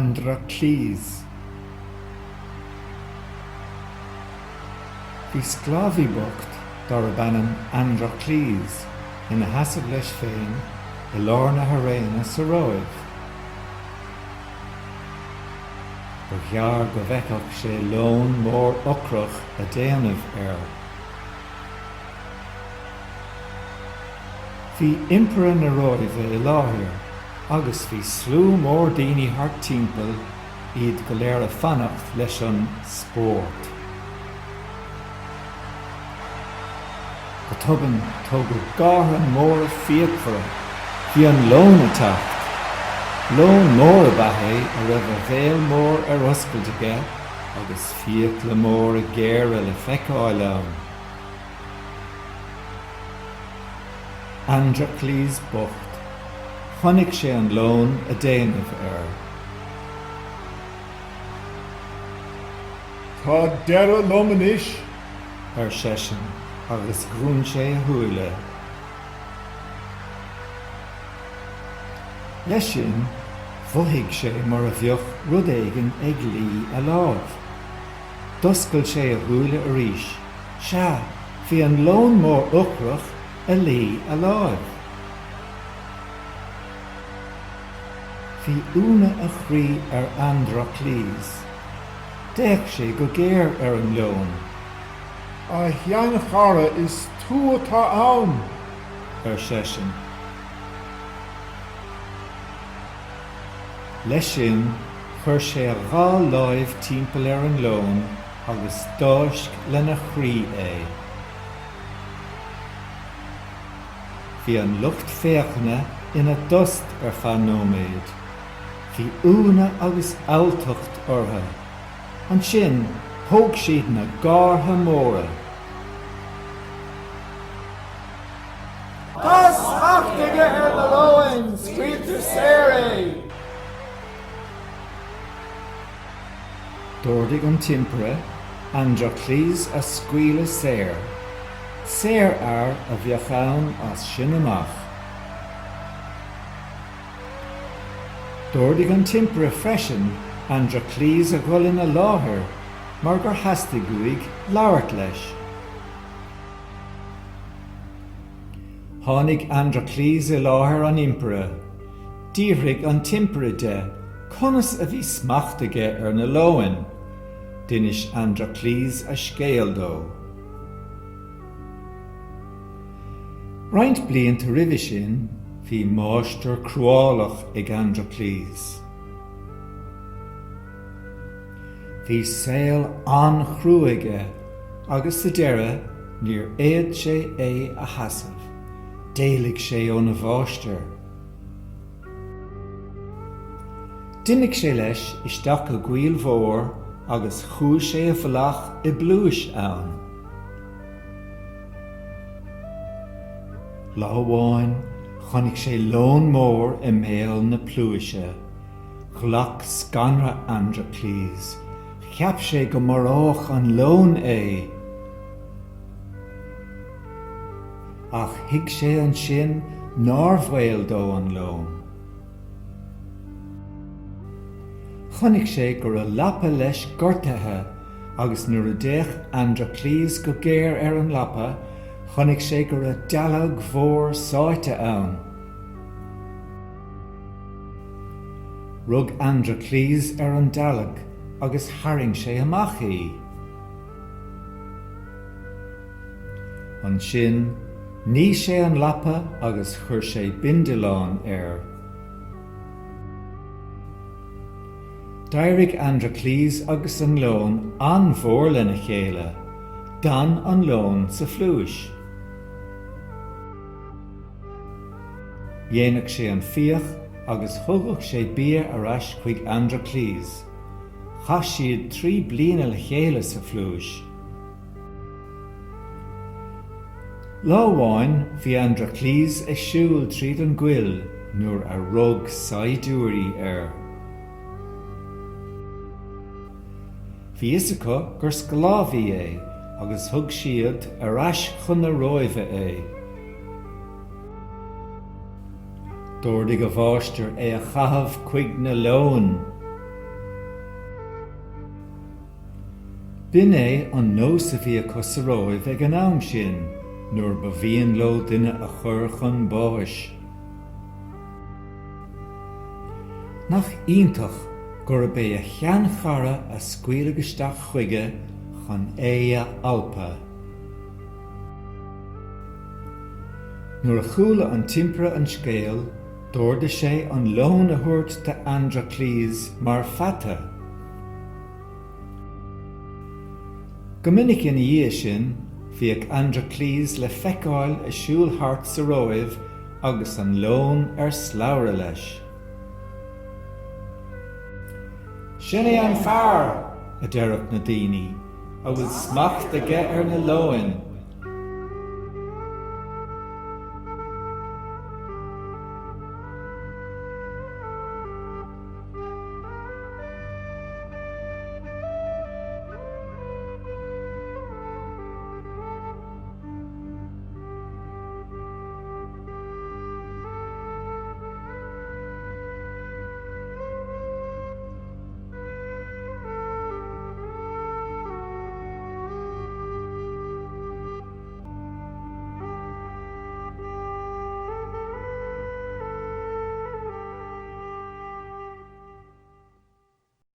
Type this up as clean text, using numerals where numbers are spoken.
Androcles. Bhí sclábhaí bocht darb ainm Androcles ina sheasamh leis féin i lár na hairéine sa Róimh. Ba ghearr go bhfeicfeadh sé leon mór ocrach a' déanamh air. Bhí Impire na Róimhe i láthair agus bhí slua mór daoine thart timpeall, iad go léir a' fanacht leis an spórt. Go tobann tógadh gártha móra fíochmhara. Bhí an leon a' teacht! Leon mór ab ea é a raibh a bhéal mór ar oscailt aige agus fiacla móra géara le feiceáil ann. Androcles bocht. Chonaic sé an leon a' déanamh air. Tá deireadh liom anois! ar seisean agus dhún sé a shúile. Leis sin, mhothaigh sé mar a bheadh rud éigin ag luí a láimh. D'oscail sé a shúile arís. Sea, bhí an leon mór ocrach a luí a láimh. Bhí ionadh a chroí ar Androcles. D'fhéach sé go géar ar an leon. A sheanchara, is tú atá ann! ar seisean. Leis sin, chuir sé a dhá láimh timpeall ar an leon agus d'fháisc lena chroí é. Bhí an lucht féachana ina dtost ar feadh nóiméid. Bhí ionadh agus alltacht orthu. Ansin thóg siad na gártha móra. Tá smacht aige ar na leoin, scaoiltear saor é! D'ordaigh an tImpire Androcles a scaoileadh saor. Saorfhear a bheadh ann as sin amach. D'ordaigh an tImpire freisin Androcles a dhul ina láthair mar gur theastaigh uaidh labhairt leis. Tháinig Androcles i láthair an Impire. D'fhiafraigh an tImpire de conas a bhí smacht aige ar na leoin. D'inis Androcles a scéal dó. Roinnt blianta roimhe sin, bhí máistir cruálach ag Androcles. Bhí saol an-chrua aige agus sa deireadh níor fhéad sé é a sheasamh. D'éalaigh sé óna mháistir. D'imigh sé leis isteach i gcoill mhór agus chuaigh sé i bhfolach i bpluais ann. Lá amháin chonaic sé leon mór i mbéal na pluaise. Ghlac scanradh Androcles. Cheap sé go maródh an leon é. Ach thuig sé ansin nár bhaol dó an leon. Chonaic sé go raibh lapa leis gortaithe agus nuair a d'fhéach Androcles go géar ar an lapa, chonaic sé go raibh dealg mhór sáite ann. Rug Androcles ar an dealg agus tharraing sé amach í. Ansin, nigh sé an lapa agus chuir sé bindealán air. D'éirigh Androcles agus an leon an-mhór lena chéile. D'fhan an leon sa phluais. Dhéanadh sé an fiach agus thugadh sé bia ar ais chuig Androcles. Chaith siad 3 bliana le chéile sa phluais. Lá amháin bhí Androcles ag siúl tríd an gcoill nuair a rug saighdiúirí air. Bhí fhios acu gur sclábhaí é agus thug siad ar ais chun na Róimhe é. D'ordaigh a mháistir é a chaitheamh chuig na leoin. B'in é an nós a bhí acu sa Róimh ag an am sin nuair ba mhian leo duine a chur chun báis. Nach iontach gurb é a sheanchara a scaoileadh isteach chuige chun é a alpadh? Nuair a chuala an t-impire an scéal, d'ordaigh sé an leon a thabhairt d'Andracles mar pheata. Go minic ina dhiaidh sin, bhíodh Andracles le feiceáil ag siúl thart sa Róimh agus an leon ar slabhra leis. Sin é an fear, a deireadh na daoine, a bhfuil smacht aige ar na leoin.